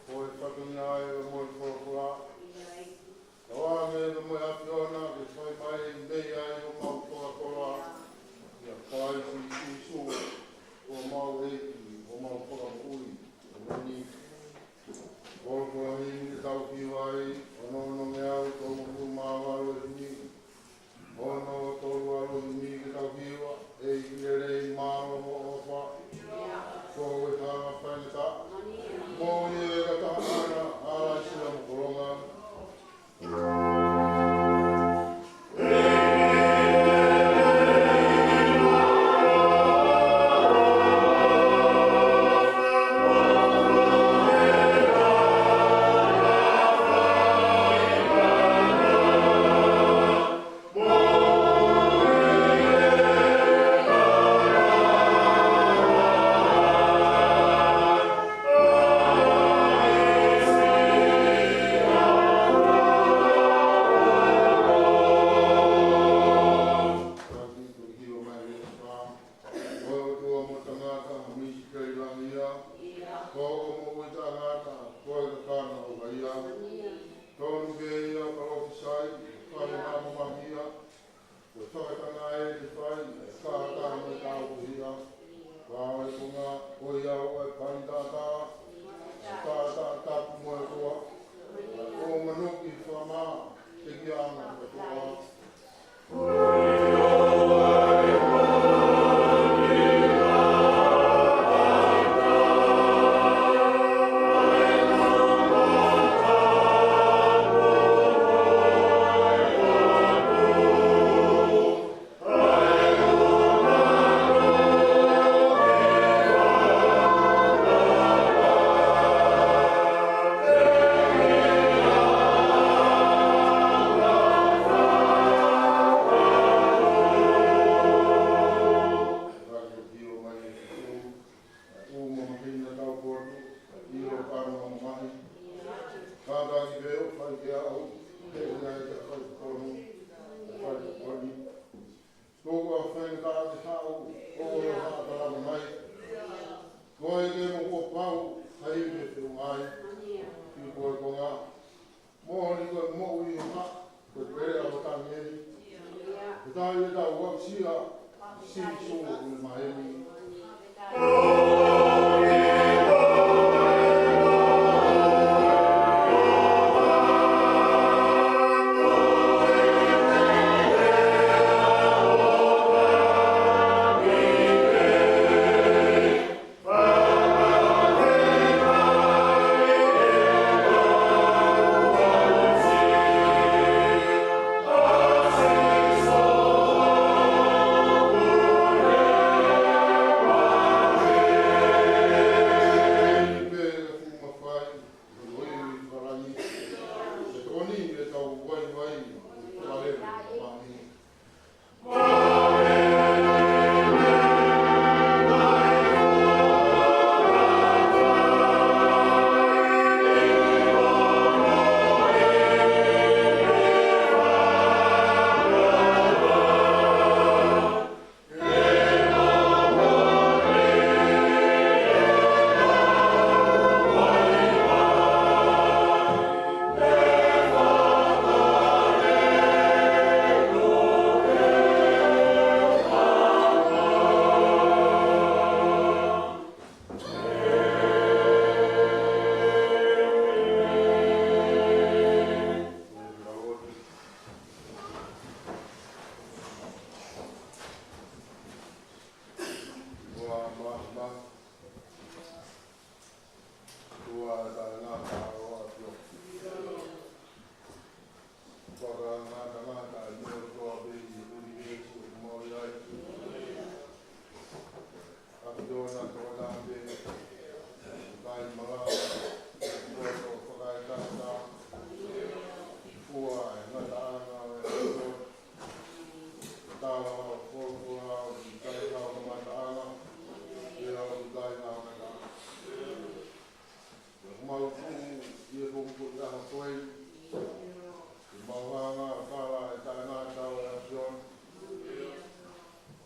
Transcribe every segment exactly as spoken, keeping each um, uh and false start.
Ko e fatongia ʻa e ʻEiki mo e folofola. Tauange ʻa e ʻEiki mo e ʻAfiona ke fai mai mei ai homau folofola. ʻIa Kalaisi Sīsū, ko homau ʻEiki, ko homau Fakamoʻui. ʻEmeni. Folofola himi ke tau hiva ai, ono ono ngeau tolungofulu mā valu e himi. Ono tolu valu e himi ke tau hiva, ʻEiki lelei mālō hoʻo ʻofa. Ko e hala faingataʻa. Mo e kataʻana, ʻa e sila mo kolonga. Ko e ʻOtua mo e tangata, misi kei langi ia. Ko e moʻui taʻengata, ko e kakano ʻo ia. Tonu pē ia ʻo palōfisai, fai ha mamahi ia. Ko e fakatanga ʻe fai, ka ka me tau ia. Ka ʻi he konga, ko ia ʻoku ʻi ai e pani taʻataʻa, taʻataʻa tapu mo e koa. ʻO manuki fakamā, tekiʻanga kotoa. Kātaki pē ʻo fai kiate au, he ʻoku ʻikai te u fai ki hono fai ki au. Ko au ʻa e faingataʻa te u haʻu, ʻo haʻa tala mai. Ko e ke mo kuo pau, hai me te u mai. Ki ko e konga. Moʻoni ko e moʻui ʻo haʻa, ko e pele ʻa o tangeni. Ko e tau ia tau aʻusia, Sīsū ʻoku ne maheni. Ua ma ma. Ua ta na ta ua tio. Ua ta na ta na ta i mo tua pe i uni vesu mo i ai. ʻApiona ko ta pe. Kai mala. Ua to fakai ta ta. Ua e ngata ana e ua. Tala ʻo e folofola ʻoku ʻikai lau kamataʻanga, ʻe ʻikai lau ngataʻanga. ʻOku mau tuʻu ʻi he pongipongi ʻaho ko eni, ke mau hanga ʻo tala e taʻengata ʻo e ʻAfiona.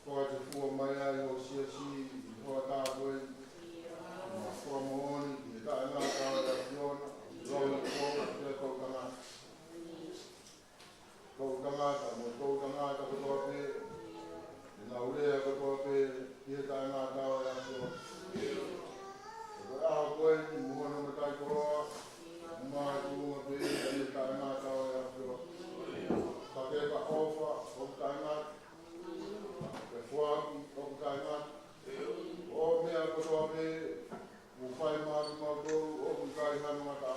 Fakatefua mai ai ho siasi ʻi he hoʻatā ko eni, ke mau fakamoʻoni ki he taʻengata ʻo e ʻAfiona. Mautolu ʻoku ʻikai hano ngata.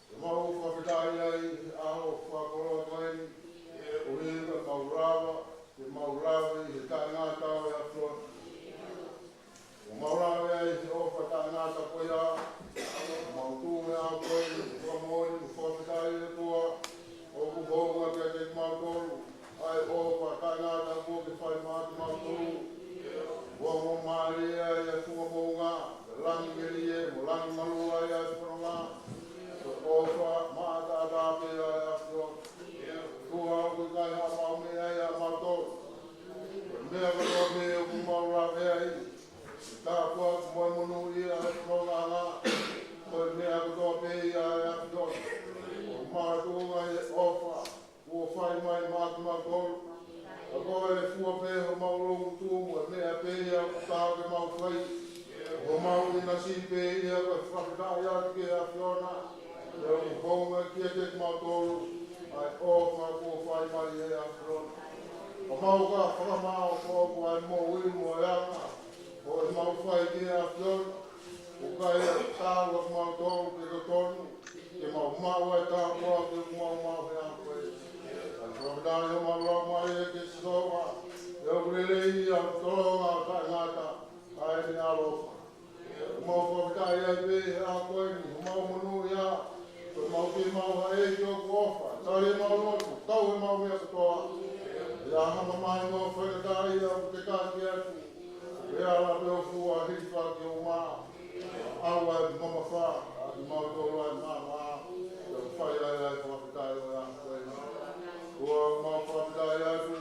Ke mau fakafetaʻi ai he ʻaho fakakoloa ko eni, koeʻuhi ko e mau lava, ke mau lava ʻi he taʻengata ʻo e ʻAfiona. Ke mau lava ai he ʻofa taʻengata ko ia, mau tuʻu he ʻaho ko eni, ko e moʻoni, ko e fakafetaʻi ʻOtua, ʻoku hounga kiate kimautolu ʻa e ʻofa taʻengata kuo ke fai maʻa kimautolu. Kuo mau mālieʻia ʻa e funga moʻunga, langi melie mo langi malua ʻa e fononga. Ko e ʻofa maʻataʻatā pē ʻa e ʻAfiona. ʻOtua, ʻoku ʻikai ha mau meʻa ia ʻamautolu. Ko e meʻa kotoa pē ʻoku mau lava ai, tāpuaki mo e monūʻia ʻa e fonongaʻanga, ko e meʻa kotoa pē ia ʻa e ʻAfiona. ʻOku mau tuʻunga ʻi he ʻofa kuo fai mai maʻa kimautolu. Ka ko e fua pē homau loungutu mo e meʻa pē ia ʻoku taau ke mau fai, homau ʻinasi pē ia ko e fakafetaʻi atu ki he ʻAfiona. He ʻoku hounga kiate kimautolu ʻa e ʻofa kuo fai mai ʻe he ʻAfiona. Ka mau ka fakamāʻopoʻopo ʻa e moʻui mo e anga ʻo ʻemau fai ki he ʻAfiona, ʻoku ʻikai taau kiate kimautolu ke totonu ke mau maʻu ʻa e tāpuaki ʻoku mau maʻu he ʻaho ko eni. Ka fakafetaʻi homau laumālie kia Sihova, he ʻoku lelei ia ʻoku tolonga ʻo taʻengata ʻa ʻene ʻaloʻofa. ʻOku mau fakafetaʻi ai pē he ʻaho ko eni, ʻoku mau monūʻia, ko e mau ke mau ha ʻEiki ʻoku ʻofa, tali ʻemau lotu, kau ʻemau meʻa kotoa. ʻI ai ha mamahi mo e faingataʻaʻia ʻoku te kaki atu, ʻoku ke ala pē ʻo fua hifaki ʻo uma, ʻoua ʻe mamafa ʻa kimautolu ʻa e maama, ʻo fai ai ʻa e fakafetaʻi ʻo e ʻaho ko eni. ʻOku mau fakafetaʻi atu,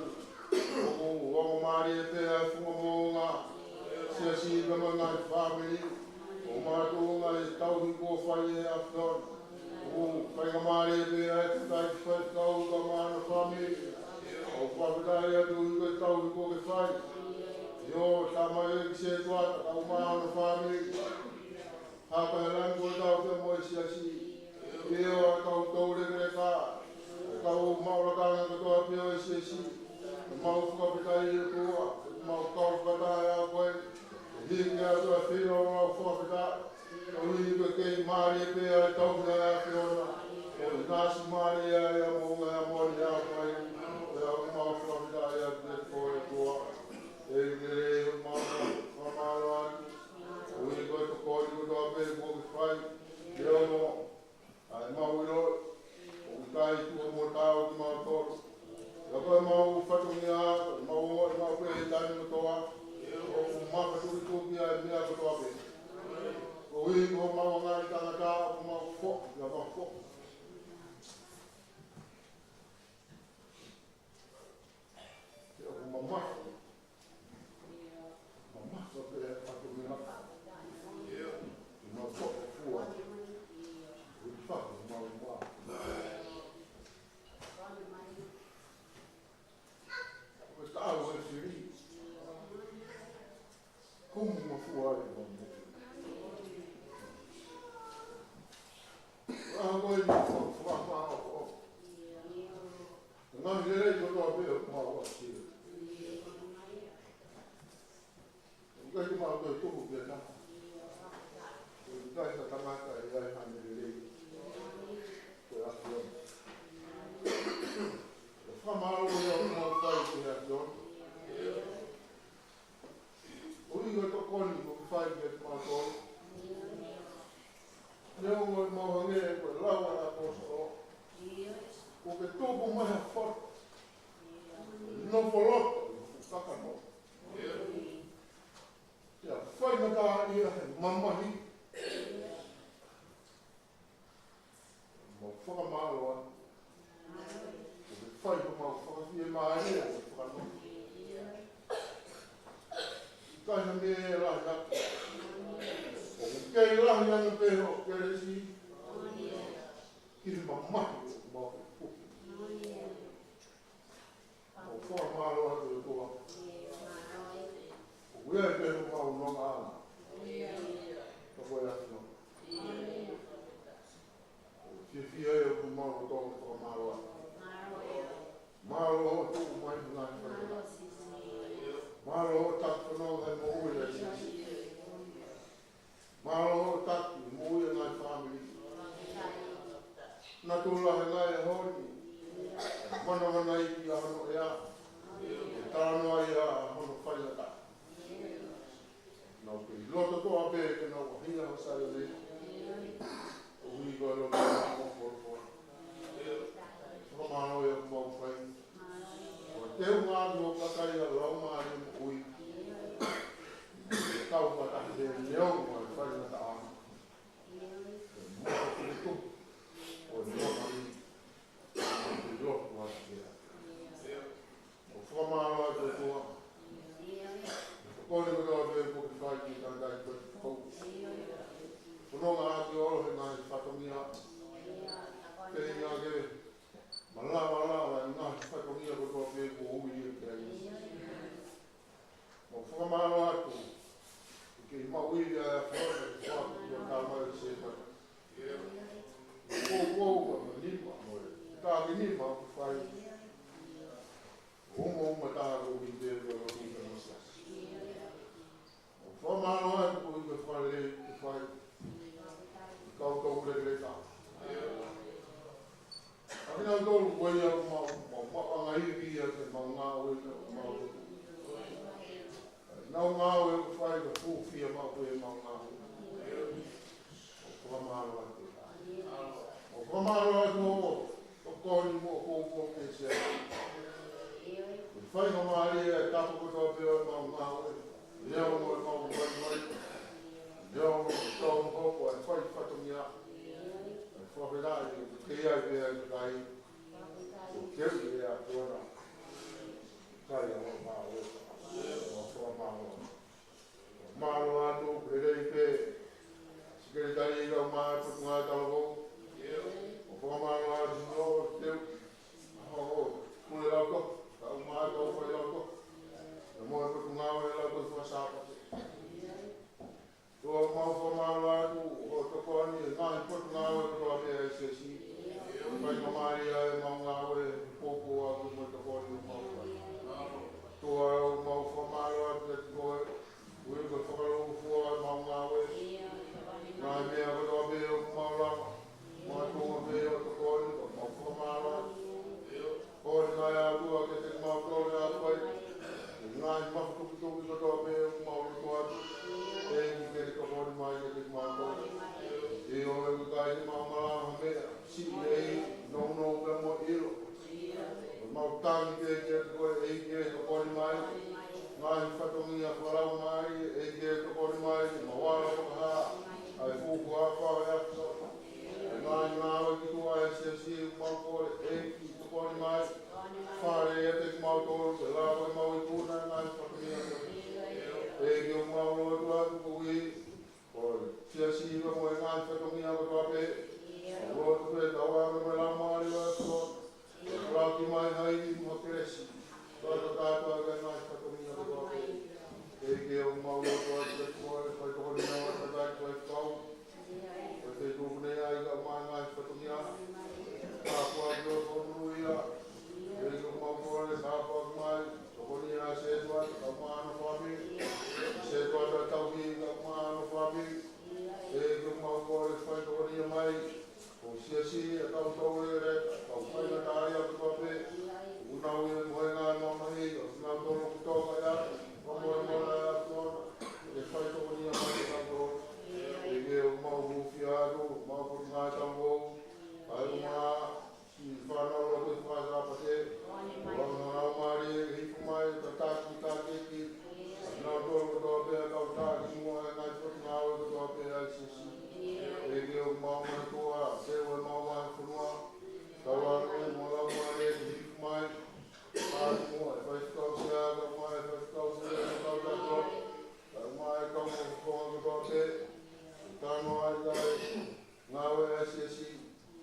ʻoku ongo mālie pē ʻa e funga moʻunga, siasi pea mo e ngaahi fāmili, ʻoku mau tuʻunga ʻi he tauhi kuo fai ʻe he ʻAfiona. ʻOku faingamālie pē ʻa e kakai faifekau pea mo hono fāmili. ʻOku fakafetaʻi atu ʻi he tauhi kuo ke fai ʻi hoʻo tamaioʻeiki setuata kae ʻumaʻā hono fāmili. Haka he langi kuo tau pea mo e siasi. ʻIo, ʻa e kau toulekeleka, ʻa e kau maʻu lakanga kotoa pē ʻo e siasi. ʻOku mau fakafetaʻi ʻOtua, ʻoku mau kau fakataha he ʻaho ko eni, ʻo hiki atu ʻa e feilaulau fakafetaʻi. Koeʻuhi ko e kei mālie pē ʻa e tauhi ʻa e ʻAfiona, ko e ʻinasi mālie ʻa e moʻunga ʻi he ʻaho ko eni. ʻOku mau fakafetaʻi atu kiate koe ʻOtua. ʻEiki lelei, ʻoku mau fakamālō atu. Koeʻuhi ko e tokoni kotoa pē kuo ke fai. Neongo ʻa ʻemau ʻilo ʻoku ʻikai tuʻo mo taau kimautolu. Ka ko ʻemau fatongia, ko ʻemau ongoʻi maʻu pē he taimi kotoa, ʻoku mafatukituki ʻa e meʻa kotoa pē. Koeʻuhi ko homau ngaahi tangata, ʻoku mau foʻi, ʻoku mau foʻi. ʻOku mamafa. Mamafa pē ʻa e fatongia. ʻOku mau foʻi fua. ʻOku fai mau mā. ʻOku taau e fili. Kumu mo fua e mo mo. ʻA ko e mo fua fua o. Ngaahi lelei kotoa pē ʻoku mau ʻasi. ʻOku ʻikai ke mau toe tuku ki ha taha. ʻOku ʻikai ha tangata ʻe ʻi ai haʻane lelei. Ko e ʻAfiona. ʻOku fakamālō ia ʻoku mau fai ki he ʻAfiona. Koeʻuhi ko e tokoni kuo ke fai kiate kimautolu. Neongo ʻemau hangē ko e lau ʻa e ʻaposetolo, kuo ke tuku mai ha foto, nofo loto ʻi hoku kakano. Pea faingataʻaʻia he mamahi. Mau fakamālō atu. Kuo ke fai homau fakafiemālie mo e fakanofo. ʻIkai ha meʻa ʻe lahi atu. ʻOku kei lahi ange pē hoʻo kelesi ki he mamahi ʻoku mau puke. Mau fakamālō atu ʻOtua. ʻOku ʻi ai pē homau nonga ʻana. Ka ko e ʻAfiona. ʻOku fiefia ai ʻoku mau loto ke fakamālō atu. Mālō hoʻo tuku mai he ngaahi fai. Mālō hoʻo taki fononga he moʻui ʻa e siasi. Mālō Ni ma ku fai. Uma uma tā ko ki te ko ki te masa. ʻOku fakamālō atu ko e fale ke fai. Kau tau leleka. ʻA kinautolu ko ia ʻoku mau, mau, mau anga ivi ʻa e mau ngāue, mau. Nau ngāue ʻoku fai ka fufia mau ko e mau ngāue. ʻOku fakamālō atu. ʻOku fakamālō atu ʻo tokoni mo ko ko ke se. Fai ka mālie e tapu kotoa pē ʻo e mau ngāue. Leo mo e mau vai vai. Leo mo e tau hopo e fai fatongia. E fakafetaʻi ke ai pē ai kai. Ko ke ui e ʻAfiona. Kai a mau ngāue. ʻOku fakamālō. Mālō atu, lelei pē. Sekelitali ʻi lau mai, Potungāue Talavou. ʻOku fakamālō atu, ʻo teu. ʻO, ʻo, pule lautohi, kau mai, kau fai lautohi. ʻE mo e Potungāue Lautohi Fakasāpate. ʻOku mau fakamālō atu, ʻo tokoni, e ngaahi Potungāue kotoa pē ʻa e siasi. Fai ka mālie ʻa e mau ngāue, poupou atu mo e tokoni ʻoku mau fai. ʻOku mau fakamālō atu kiate koe, ui ko e fakalūkufua ʻa e mau ngāue. Ngaahi meʻa kotoa pē ʻoku mau lava. Mātuʻa pē ʻo tokoni, ʻoku mau fakamālō atu. Ko e ngaahi ʻOtua kiate kimautolu ʻa koe. Ngaahi mafatukituki kotoa pē ʻoku mau lotu atu. ʻEiki ke ke tokoni mai kiate kimautolu. ʻIo ʻoku ʻikai te mau malava ha meʻa. Siʻi ʻEiki, nounou pē mo ʻilo. Mau tangi pē kiate koe ʻEiki ke tokoni mai. Ngaahi fatongia fakalaumālie ʻEiki ke tokoni mai. Mau ala fakahā. ʻA e fuofua fale ʻa e ʻAfiona. Ngaahi ngāue ki tuʻa ʻa e siasi ʻoku mau kole ʻEiki tokoni mai. Fale ʻiate kimautolu ke lava ke mau ikuna ngaahi fatongia. ʻEiki ʻoku mau lotu atu ko e ui. Ko e siasi ʻoku mo e ngaahi fatongia kotoa pē. Mau lotu pē tau anga mo e laumālie ʻo e ʻAfiona. Laki mai hai ni mo kelesi. Kau kātoa ka ngaahi fatongia kotoa pē. ʻEiki ʻoku mau lotu atu kiate koe, fai tokoni mai ʻo tataki koe kau. Ko e feituʻu ko eni ʻa e ʻikai mai ngaahi fatongia. Ka kua kio ko nui ia. ʻEiki ʻoku mau kole, ka kua mai. Tokoni ʻa Setuata, kau mai hono fāmili. Setuata Tauhi, kau mai hono fāmili. ʻEiki ʻoku mau kole, fai tokoni mai. Ko e siasi ʻa e kau tau lelei, kau faingataʻaʻia kotoa pē. ʻOku nau ʻi he mohenga ʻo e mamahi, ʻoku nau tolo kutoka ia, ʻoku mau molemole ʻa e ʻAfiona, ke fai tokoni mai kiate kinautolu. ʻEiki ʻoku mau hūfia atu, mau Potungāue Talavou, ʻa e ʻumaʻā, siʻi fānau lotu ʻi he Fakasāpate, ʻoku anga ʻo e laumālie, ke hifo mai, tataki, tataki, ʻa kinautolu kotoa pē ʻa e kau taki muʻa ʻa e ngaahi potungāue kotoa pē ʻa e siasi. ʻEiki ʻoku mau manatua, ke ʻoua mau vahefonua, tau ʻomi mo e laumālie ke hifo mai, ʻa e muʻa e faifekau sea, kau mai e faifekau pule, kau tato, kau mai e kau fakafofonga kotoa pē, tano ai ai, ngāue ʻa e siasi,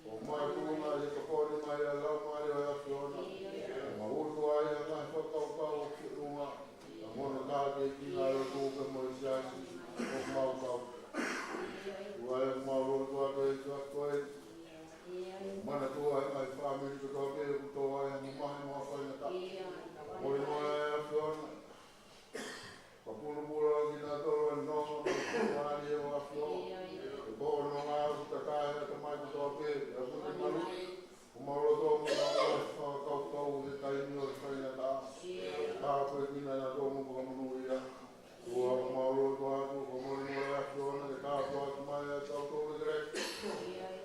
ʻoku mau tuʻunga ʻi he tokoni mai ʻa e laumālie ʻo e ʻAfiona. Mau utu ai ʻa e ngaahi fakakaukau ʻoku feʻunga, ʻa e mono tā ke kina ʻa e lotu pea mo e siasi, ʻoku mau kau. Tuʻa ʻoku mau lotu atu ʻEiki ʻa koe. Manatua ʻa e ngaahi fāmili kotoa pē ʻoku tō ai ha mamahi mo ha faingataʻa. Molemole ʻa e ʻAfiona. Fakapulupulu kinautolu ʻa e nonga mo e fakamālie ʻo e ʻAfiona. Ko hono nonga ʻoku tatae ʻa e tamai kotoa pē, ʻa e kune malu. ʻOku mau loto mo mau fakakaukau he taimi ʻo e faingataʻa. Tāpuekina kinautolu mo fakamonūʻia. Tuʻa ʻoku mau lotu atu, fakamolemole ʻa e ʻAfiona, ke tāpuaki mai ʻa kinautolu lelei.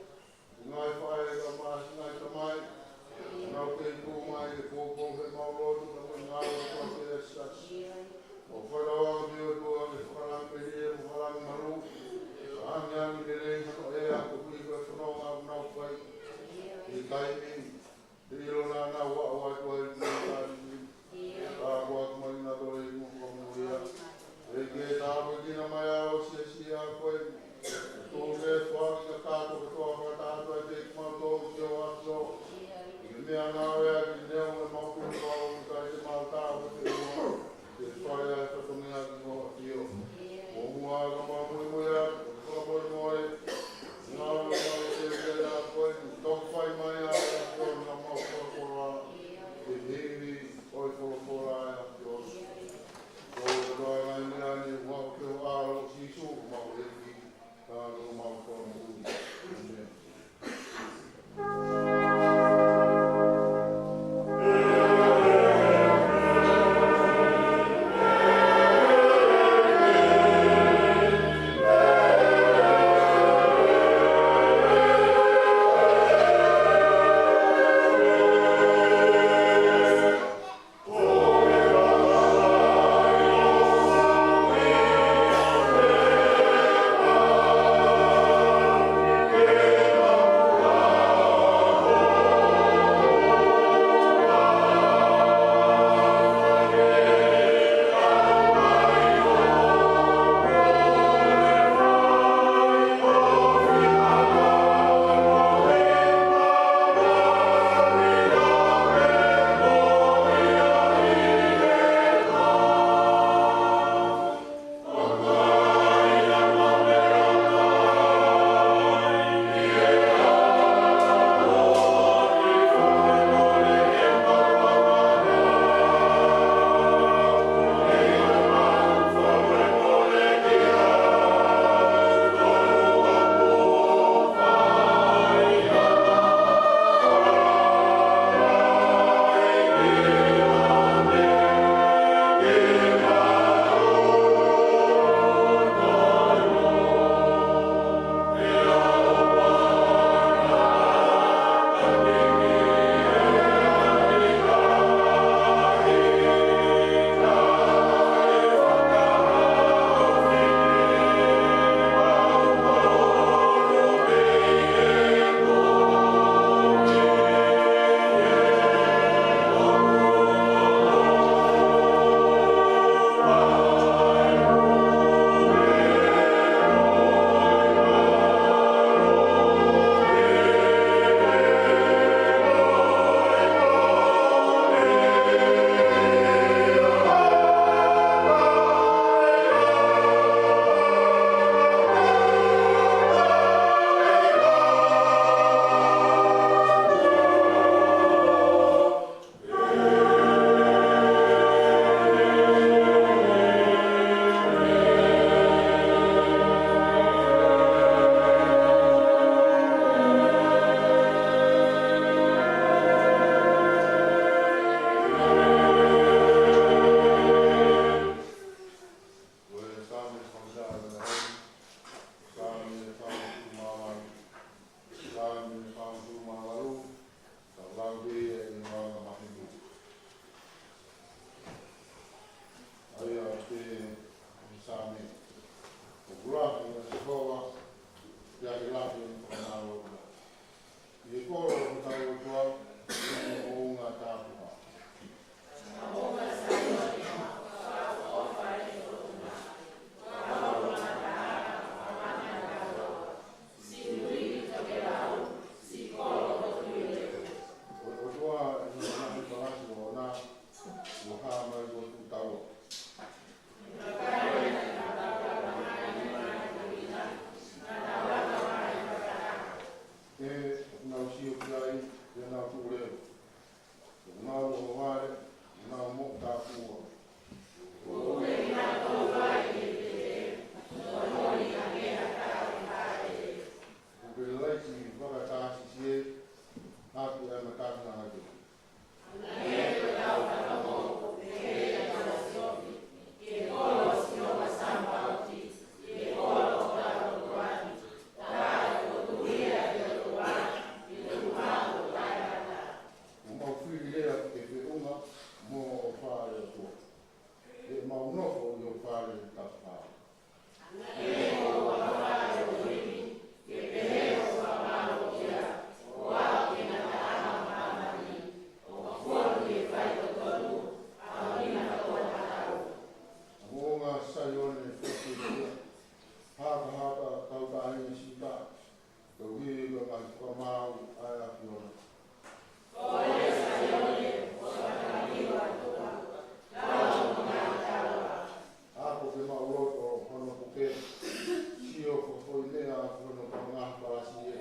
Ko hono toenga palasi ē,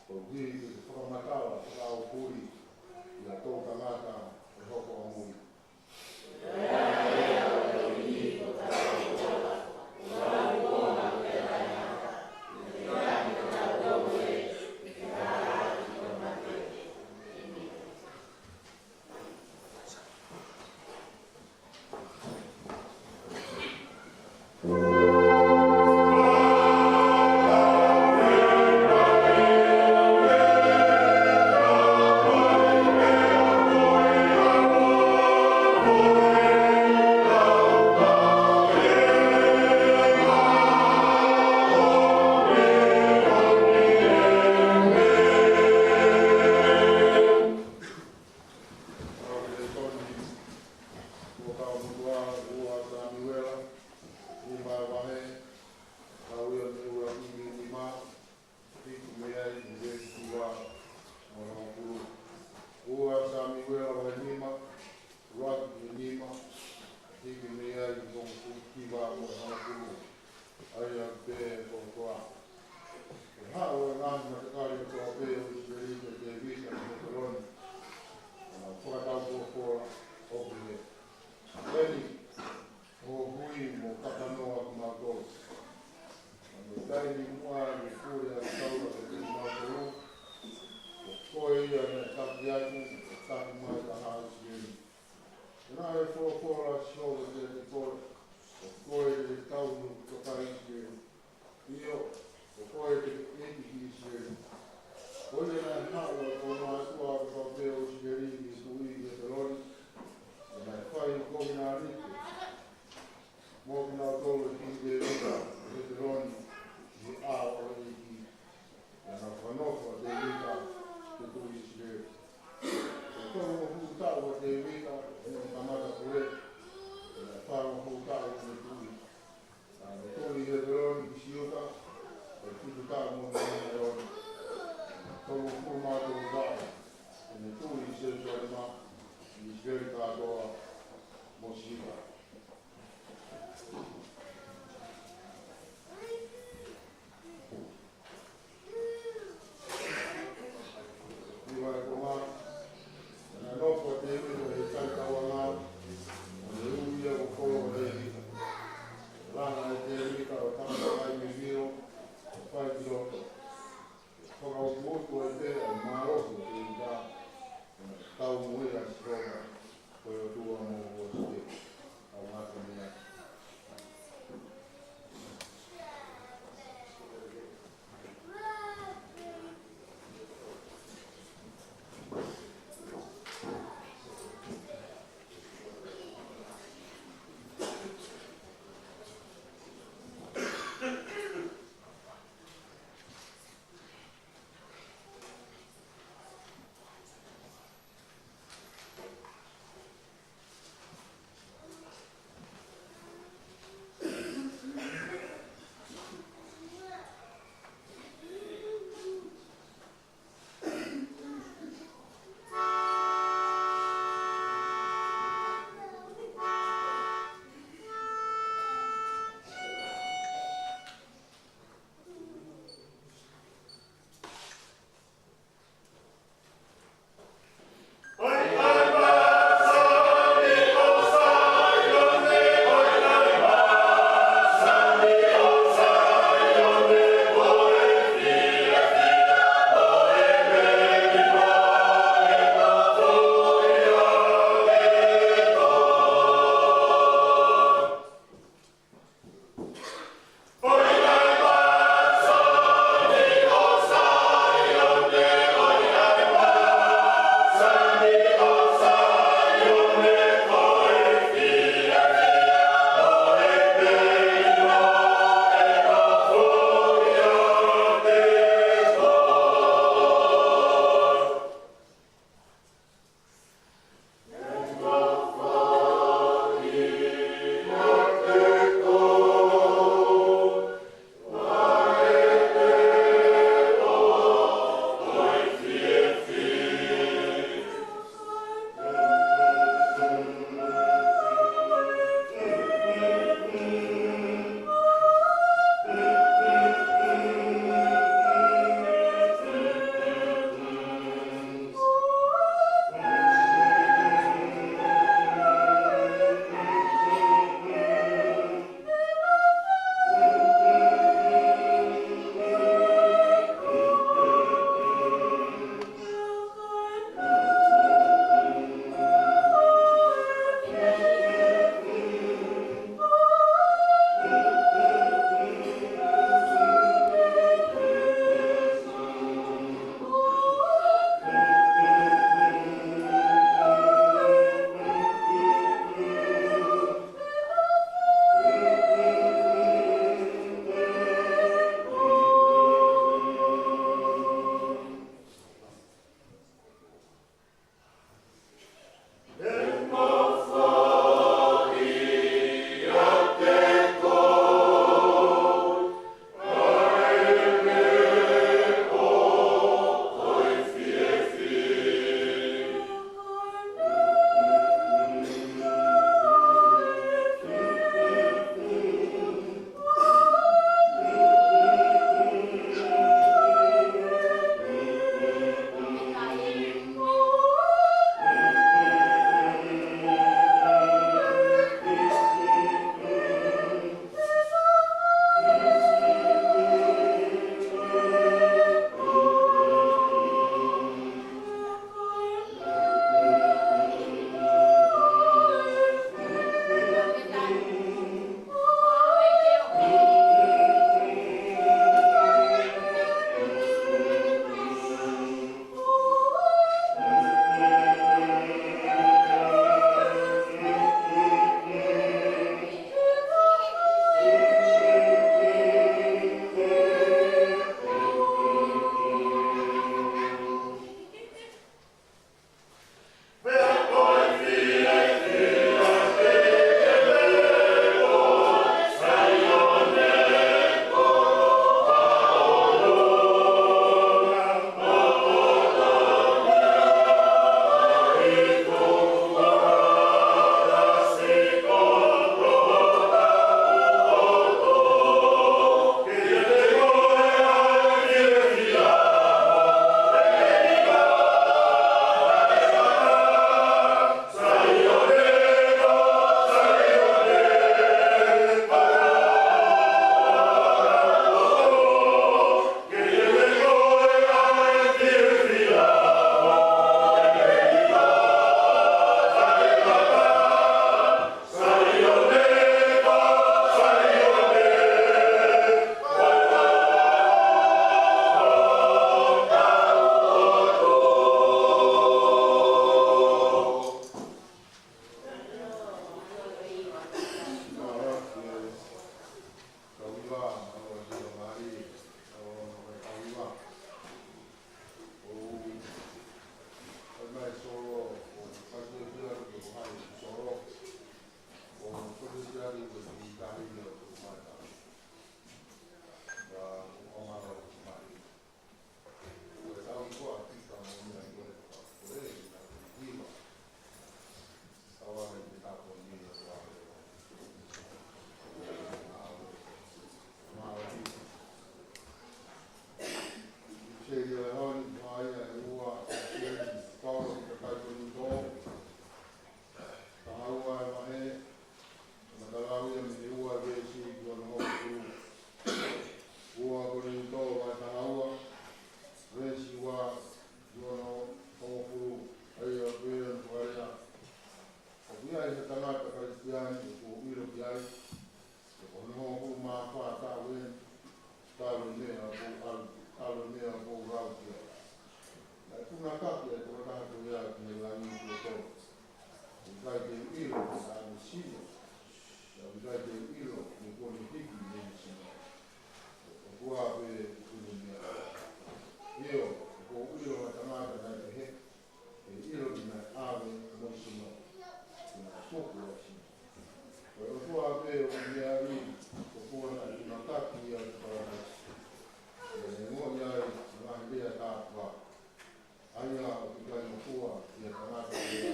koeʻuhi ke fakamatala fakaʻaufuli ʻi ha toʻutangata ʻe hoko ʻamui. Ko e kau motuʻa, ua Samiuela, nima vahe, kau ia mei he ua Kuini nima, hiki mei ai ʻi he veesi hiva mo e hongofulu. Ua Samiuela vahe nima, ua Kuini nima, hiki mei ai ʻi he hongofulu, hiva mo e hongofulu. ʻA ia pē ko e folofola. ʻE haʻu ʻa e ngaahi matakali kotoa pē ʻo ʻIsileli kia Tēvita ʻi Heteloni, ʻo nau fakatau folofola ʻo pehē: Ko eni hoʻo hui mo kakano ʻa kimautolu. Naʻa ne taimi muʻa ne pule ʻa e taula kiate kimautolu, ko koe ia naʻe taki atu, ʻo taki mai ki he haʻa ʻo ʻIsileli. Naʻe folofola ʻa Sihova kiate koe, ko koe te ke tauhi hoku kakai ʻIsileli. ʻIo, ko koe te ke ʻeiki ʻi ʻIsileli. Ko ia naʻe haʻu ʻa e kau mātuʻa kotoa pē ʻo ʻIsileli ki he tuʻi ʻi Heteloni, ʻo nau fai ʻa e kovinānite mo kinautolu ʻe he tuʻi Tēvita ʻi Heteloni, ʻi he ʻao ʻo e ʻEiki. Naʻa na fakanofo ʻa Tēvita ko e tuʻi ʻi ʻIsileli. Naʻe tolungofulu taʻu ʻa Tēvita ʻi heʻene kamata pule, naʻe fāngofulu taʻu ʻi heʻene tuʻi. Naʻa ne tuʻi ʻi Heteloni ki Siuta, ʻe fitu taʻu mo e māhina ʻe ono. Tolungofulu mā tolu taʻu ʻene tuʻi ʻi Selusalema, ʻi ʻIsileli kātoa mo Siuta. Hiva ʻe konga. Naʻe nofo ʻa Tēvita ʻi he tali tauʻanga, ʻo ne ui ia ko Kolo ʻo Tēvita. Langa ʻe Tēvita ʻo tangata kai mei Milo, ʻo fai ki loto. Fakautuutu ai pē ʻa e mālohi ʻo Tēvita, ʻo ne taumuʻa ʻa Sihova, ko e ʻOtua moʻui ʻo Sihova, ʻo ngata mei ai. Seria honi, vaia e ua, Sieli, Paula ki he kakai Kolinitō. Taha ua e vahe, ʻoku tau lau ia mei he ua veesi ki hono hongofulu. Ua Kolinitō vahe taha ua, veesi ua ki hono hongofulu. ʻA ia ko e fakalea: ʻOku ʻi ai ha tangata Kalisitiane ʻoku ou ʻilo ki ai, ʻoku hongofulu mā fā taʻu eni, talu e meʻa kuo u ʻalu, talu e meʻa kuo u lau ki ai. Naʻe kunakaki ʻa e tokotaha ko ia ki he langi kuo tō. ʻOku ʻikai te u ʻilo pe naʻa ne sino, pea ʻoku ʻikai te u ʻilo pe kuo ne hiki mei he sino. ʻOku ʻi ai pē ʻene meʻa. ʻIo, ʻoku ou ʻilo ha tangata naʻe pehē, ʻe ʻilo ni naʻe ʻave mo e sino, ʻi he tuku ʻo e sino. Ko e ʻOtua pē ʻoku meaʻi, ko e ʻOtua naʻe kunakaki ia ki Palataisi, ʻi heʻene ongoʻi ʻa e ngaahi lea tāpuaki, ʻa ia ʻoku ʻikai ngofua ʻi he tangata ko ia.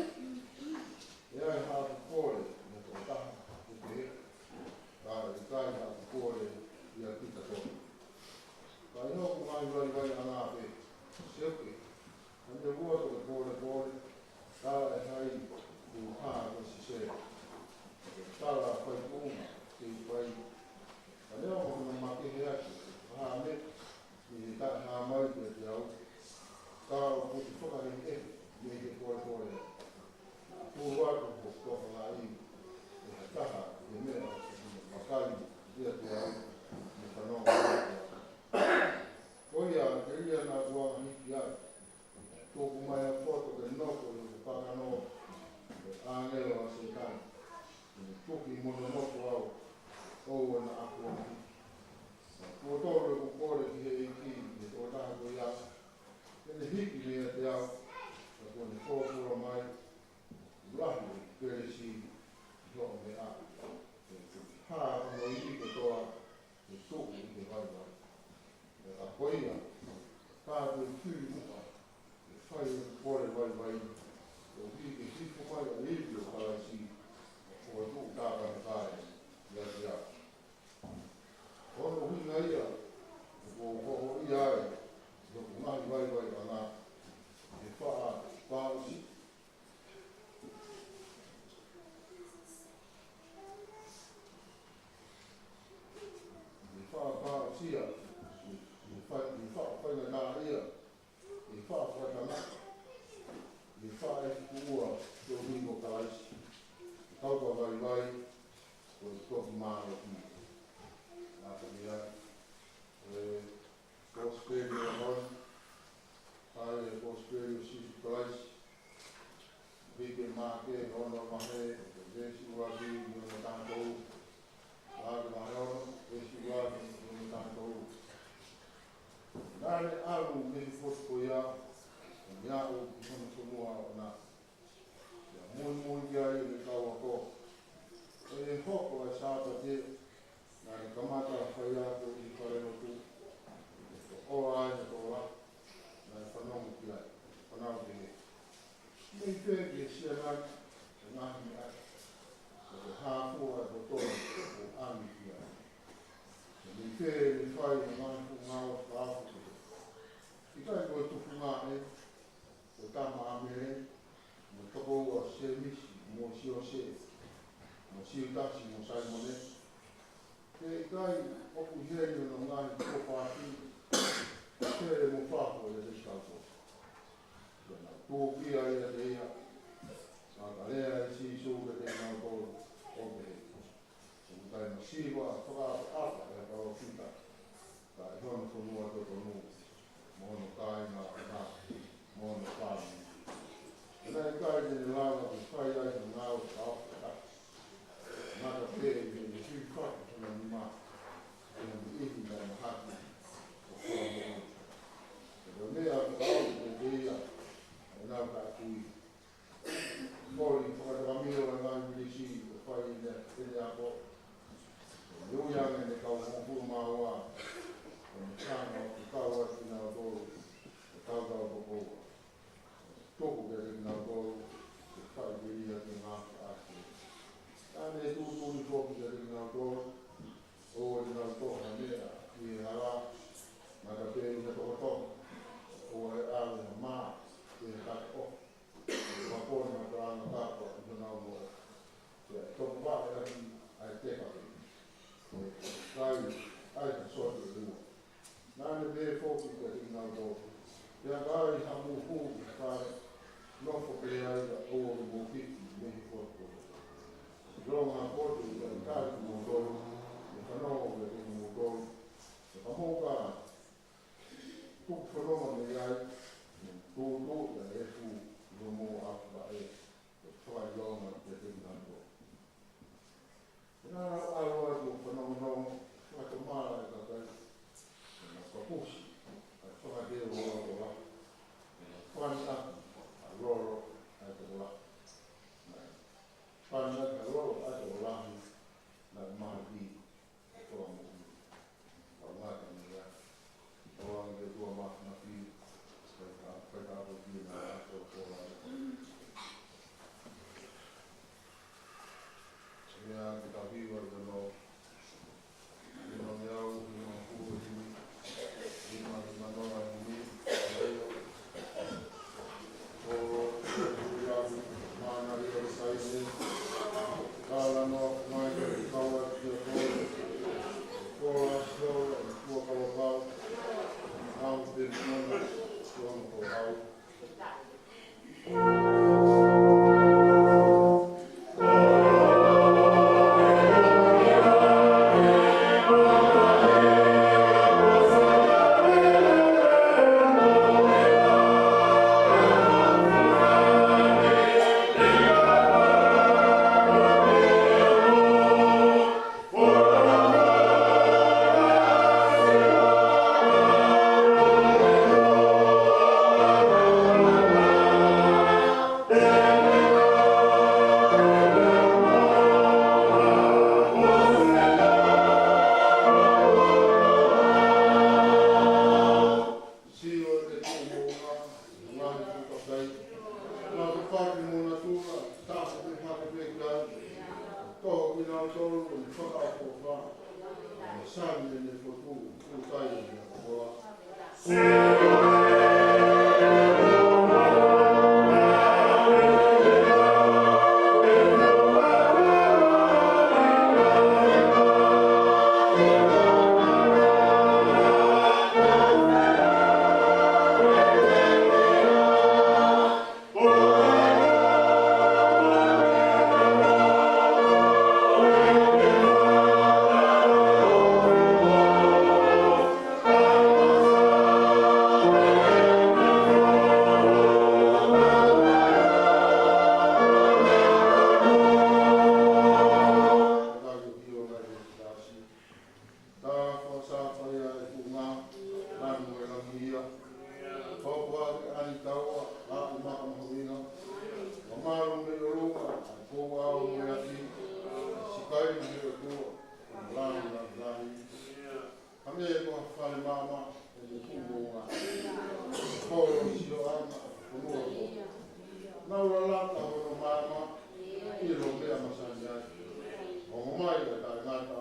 ʻE ʻi ai haʻaku kole ʻi ha tokotaha ʻoku pehē, ka ʻe ʻikai haʻaku kole ʻia kitautolu. Ka ʻi hoku ngaahi vaivaiʻanga pē, seuke, naʻa ne loto ke pōlepole, tala ʻe hai kuo hā ko Sisele, ke tala fai kuonga ke u fai. Ka neongo hono makehe atu ha meʻa mei he taʻehā mai kiate au, ka ʻoku te fakaʻehiʻehi mei he pōlepole. Naʻa ku ʻoatu hoku tokangaʻi ʻe ha taha ʻi he meʻa ʻoku ne vakai kiate au, mo fanongo kiate au. Ko ia, telia naʻa ku anga hiki ai, tuku mai ha poto ke nofo ʻi hoku kakano, ko e ʻāngelo ʻa Sētane, ke ne tuki mononopo au, ʻoua naʻa ku anga hiki. Naʻa ku ʻoatu ʻeku kole ki he ʻEiki, ki he tokotaha ko ia, ke ne hiki meiate au, ka kuo ne folofola mai, ʻoku lahi ʻeku kelesi ʻi hoʻo meʻa, ʻe tuki hā hono ivi kotoa, ʻe tuʻu ʻi he vaivai. Pea ko ia, ka te u fili muʻa ke fai ʻeku kole vaivai, koeʻuhi ke hifo mai ʻa e ivi ʻo Kalaisi, ʻo fokotuʻu tāpanekale ʻiate au. Ko hono ʻuhinga ia ʻoku ou hohoʻia ai ʻi hoku ngaahi vaivaiʻanga, ʻi he faʻa fakaʻosi, ʻi he faʻa fakaʻosi ia, ʻi he fa-, ʻi he faʻa faingataʻaʻia, ʻi he faʻa fakatangata, ʻi he faʻa ʻeku ua, koeʻuhi ko Kalaisi. Kau ka vaivai, ko e toki mālohi. Nā ka mea, e, Kosipeli ʻo e ʻaho ni, ʻa e Kosipeli ʻo Sīsū Kalaisi, hiki ʻe Maʻake, hono vahe, veesi ua ki hono taha tolu. Maʻake vahe ono, veesi ua ki hono taha tolu. Naʻa ne ʻalu mei he potu ko ia, ʻo ne aʻu ki hono fonua ʻoʻona. Pea muimui ki ai ʻene kau ako. ʻI he hoko ʻa e Sāpate, naʻa ne kamata fai ako ʻi he falelotu. Ko e ʻola ʻa e tola, naʻe fanongo ki ai, fanongo ki ai. Mei fē ki he siana, ʻa e ngaahi meʻa, ko e hā fua ʻa e poto, ʻoku ʻange ki ai. Mei fē ʻene fai ʻa e ngaahi fuʻu ngāue fakaofo. ʻIkai ko e tufunga ē, ko e tama ʻa Mele, mo e tokoua ʻo Sēmisi, mo Siose, mo Siutasi, mo Saimone. Pea ʻikai ʻoku ʻi heni hono ngaahi kuo pāki, Pele mo Fafo ʻiate kitautolu. Pea naʻa nau tūkia ʻiate ia, pea ka lea ʻe Sīsū kiate kinautolu, ʻo pehē: ʻOku ʻikai masiva fakaʻapaʻapa ʻe ha palōfita, ka ʻi hono fonua totonu, mo hono kāinga ʻoʻona, mo hono fāmili. He naʻe ʻikai te ne lava ke fai ai ha ngāue fakaofo ʻe taha, ngata pē ʻi heʻene hilifaki hono nima ki he niʻihi naʻe mahaki ʻo fua moʻui. Pea ko e meʻa fakaofo kiate ia ʻa ʻenau taʻetui. Koli fakatakamilo ʻa e ngaahi vilisi ʻoku fai ʻe heʻene ako. Pea ui ange ʻene kau hongofulu mā ua, ʻo ne hanga ʻo tuku Pea foki kiate kinautolu. Pea ka ai ha mou hū ki fale, nofo pē ai ʻo ʻoua ke mou hiki mei he potu. Longa potu ʻe ʻikai kimoutolu, ʻe fanongo kiate kimoutolu. Pea ka mou ka tuku fononga mei ai, tuʻutuʻu ʻa e efu ʻi homou ʻapi vaʻe, ʻo fakaʻilonga kiate kinautolu. Pea naʻa nau ʻalu atu ʻo fanongonongo, fakatomala e kakai, pea nau kapusi ʻa e fanga teu ʻo e tokolahi, pea nau pani ʻaki ʻa e lolo ʻa e tokolahi. Pani ʻaki ʻa e lolo ʻa e tokolahi, naʻe maluʻi ʻa e fanga moʻui. Pea ngata mei ai, ʻoange ki he ʻOtua Māfimafi, fai ka, fai ka ʻapo ki he ngaahi ʻato kola. Ia, ke tau hiva ʻi hono, ʻi hono ngeau, ʻi hono hū himi, ʻi hono, ʻi hono ngeau himi, ʻi hono, ʻo, ʻo, ʻo, ʻi hono, mana ia ʻo saine, kala no, mai ke kaua kia koe, ko a so, kua kalapau, au te mona, kua mo ko au. Sio ʻEiki ki he moʻunga, ngaahi fukakai. Ngaahi paki mo natula, tapu ke hake pē ki ai. Toho kinautolu ʻo ne fakaʻofoʻofa. Sani ʻene fotu, kutai ʻene kola. Tafa sa faia e kuonga, lanu e langi ia. Pau pau ke ani taua, a e maka mahuʻinga. Mamalu mei ʻolunga, a e pou ʻao mo e afi. Sikai na he ʻOtua, ʻo lanu na lahi. Ka mei ko ha fale maama, ʻe ne kumu nga. Kolo sio anga, kunua ko. Nau lalaka hono maama, ʻilo meʻa masani ai. Ongo mai e taʻengata,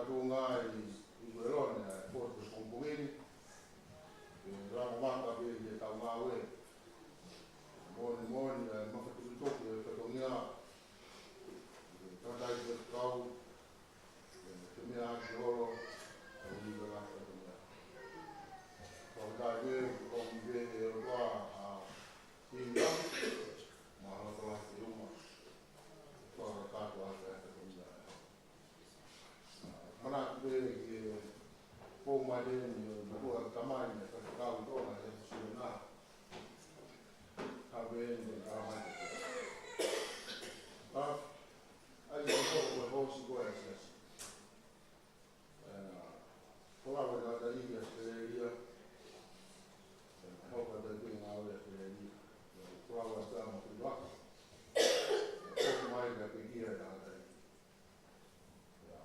Ko e ngaahi ʻi ʻElone ʻa e potu pongipongi ni, ke langa maka pē ʻi heʻetau ngāue. Moʻoni moʻoni ʻa e makatukituki ʻo e fatongia, ke tangataʻeiki ʻo e kau, ke meʻa ʻaki holo, ʻa e ui ʻo e fatongia. Fakafetaʻi pē, ko e ui pē ʻe he ʻOtua ʻa Tina, ma loto lahi ke uma. Fakakātoa ʻa e fatongia. Manatu pē ke pou mai eni ʻo e matua tamai ne fakakau tona e sio na. Ka pē eni ka mai. Ka, ʻai ʻo ko e hosi ko e siasi. Ē, ko lava ka ta i Australia. Ē, hoko atu ki ngāue Australia. Ko lava ka ma kuiwa. Ko mai ka pikia na ta i. Ia,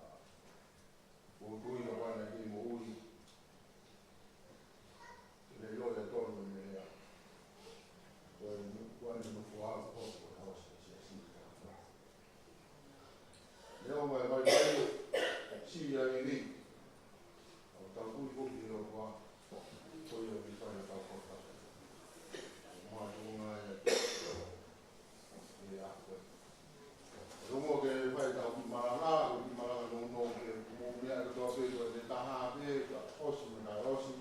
ko tui ka wana ki moʻui. Ke le lo e tonu me ia. Ko e nu-, ko e nu fua ko ko hosi siasi. Leo mai mai mai, si ia i ni. ʻOku tau tui foki ʻe ʻOtua, ko ia ʻoku fai ʻa e tau kotoa. Mātuʻa ia, ʻe ʻa koe. ʻE ongo ke fai ʻetau kiʻi malanga, ko e kiʻi malanga nounou ke mou meʻa kotoa pē, ko e taha pē, ka ʻosi mo e taʻe ʻosi,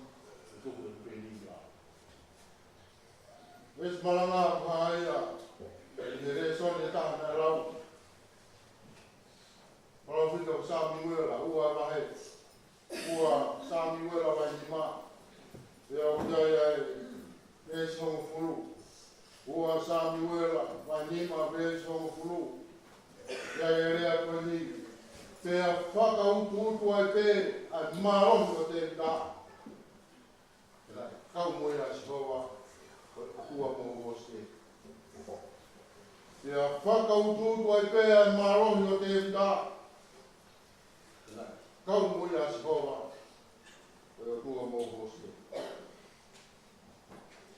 ʻe tuku e peni ia. Veesi malanga ko ia, ʻi he lēsoni ʻe taha naʻe lau. Palōfita ko Samiuela, ua vahe. Ua Samiuela vahe nima. Pea ʻoku ʻi ai ʻa e veesi hongofulu. Ua Samiuela vahe nima veesi hongofulu. ʻI ai e lea ko eni. Pea fakautuutu ai pē ʻa e mālohi ʻo Tēvita. Pea kau mo ia ʻa Sihova, ko e ʻOtua mo Mōsese. Pea fakautuutu ai pē ʻa e mālohi ʻo Tēvita. Pea kau mo ia ʻa Sihova, ko e ʻOtua mo Mōsese.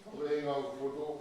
Ko e ngau foto